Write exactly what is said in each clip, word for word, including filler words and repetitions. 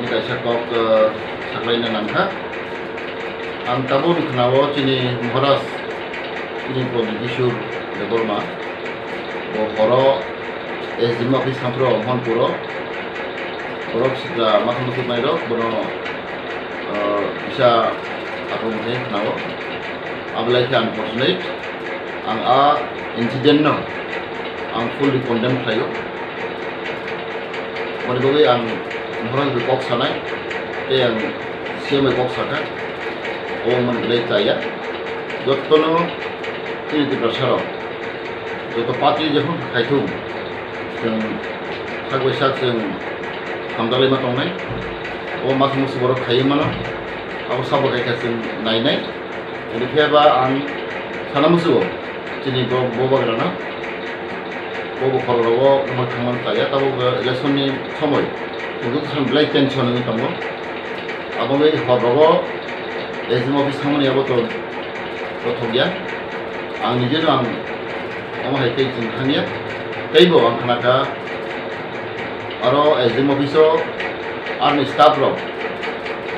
Kaisa kok, eh, saklaina nangkha. Ang tabuk khwnao chini Maharaj, chini Pradyot Kishore Debbarma, bo horo S D M office thampro Mohanpuro, borok sikla mathang muchuk nairok, bono, eh, kisa akromon khe khwnao. Abolai khe unfortunate. Ang a incident no ang fully condemn khlaio. Mani bagwi ang Maharaj bai kok sanai, tei ang C M bai kok sakha, o mani belai chaya. Jotono chini Tiprasa rok, joto party jephru khaithung, chwng sak bai sak chwng hamjaklai ma tongnai. O masa musu borok khaiwi mano, abo sabo khaikha chwng nainai. Ani phiya ba ang sana musugo, chini bo, bo bagrano, bo bo khorok rogo wngma thangmani chaya, tabuk election ni somoi, chwng joto san belai tension wngwi tongo. Abo wngwi hor rogo S D M office thangmani abo to, to thokya. Ang nijeno ang omo hai tei chwng thangya. Teibo ang khnakha, aro S D M office o arni staff rok,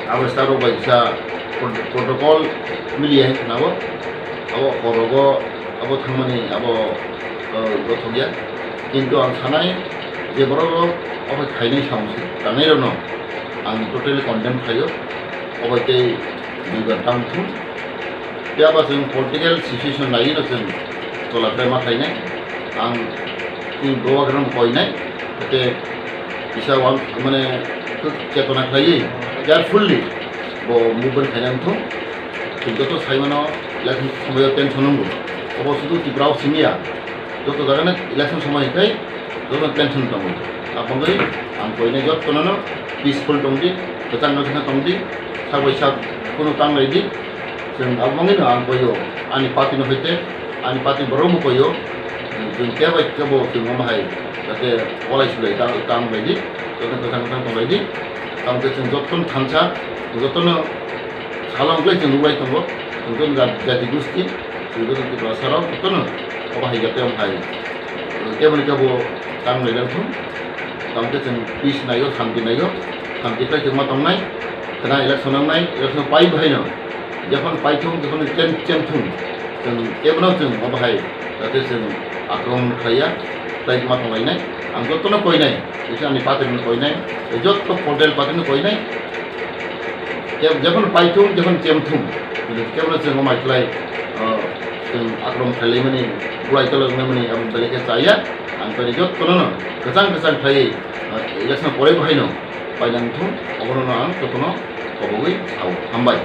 abo staff rok bai kisa prot-, protocol miliya hinwi khnao. Abo horogo abo thangmani abo, uh, gothokya. Kintu ang sanai je borok rok obo khainai samung se tangnai rokno ang totally condemn khlaio. Obo tei duibar tang thung. Phiya ba chwng political situation naiwi no chwng tola khe ma khainai. Ang chini bo bagrano koinai. Hwnkhe kisa wan mane chwng chetona khlaiwi carefully bo movement khainai wngthung. Chwng joto sai mano election somoio tension wngo. Obo sudu Tripura o simiya. Joto jagano election somoi hwnkhe joto tension tongo. Aboni ang koinai jotono peaceful tongdi, kwchang no tongdi, sak bai sak kunu tanglai di. Chwng abo wngwi no ang koio, ani party no hoite, ani party borok bo koio, chwng kebo kebo chwng omo hai, jate walai sulai ta, ta wng bai di, joto kwthang kwthang tong bai di, tamo khe chwng joto no thansa, joto no salo wngwi chwng nuklai tongo, chwng joto jat-, jati gusti, chwng joto Tiprasa rok joto no obo hai jate omo hai, kebo ni kebo tang lai thung, tamo khe chwng peace naio, shanti naio, shanti khlai chwng ma tongnai, khna election wngnai, election pai bai no. Jokhon paithung, jokhon chem, chemthung, chwng kebono chwng obo hai, jate chwng akromon khlaiya, khlai ma tonglainai. Ang jotono koinai, bisi ani party no koinai, joto political party no koinai. Je-, jokhon paithung, jokhon chemthung, kebono chwng omo hai khlai, uh, chwng akromon khlaimani, bulai tolok wngmani, abo belai khe chaya. Ang khe jotono no kwchang kwchang khlaiwi, uh, election pore bo haino painang thung, obono no ang jotono kobogwi sao. Hambai.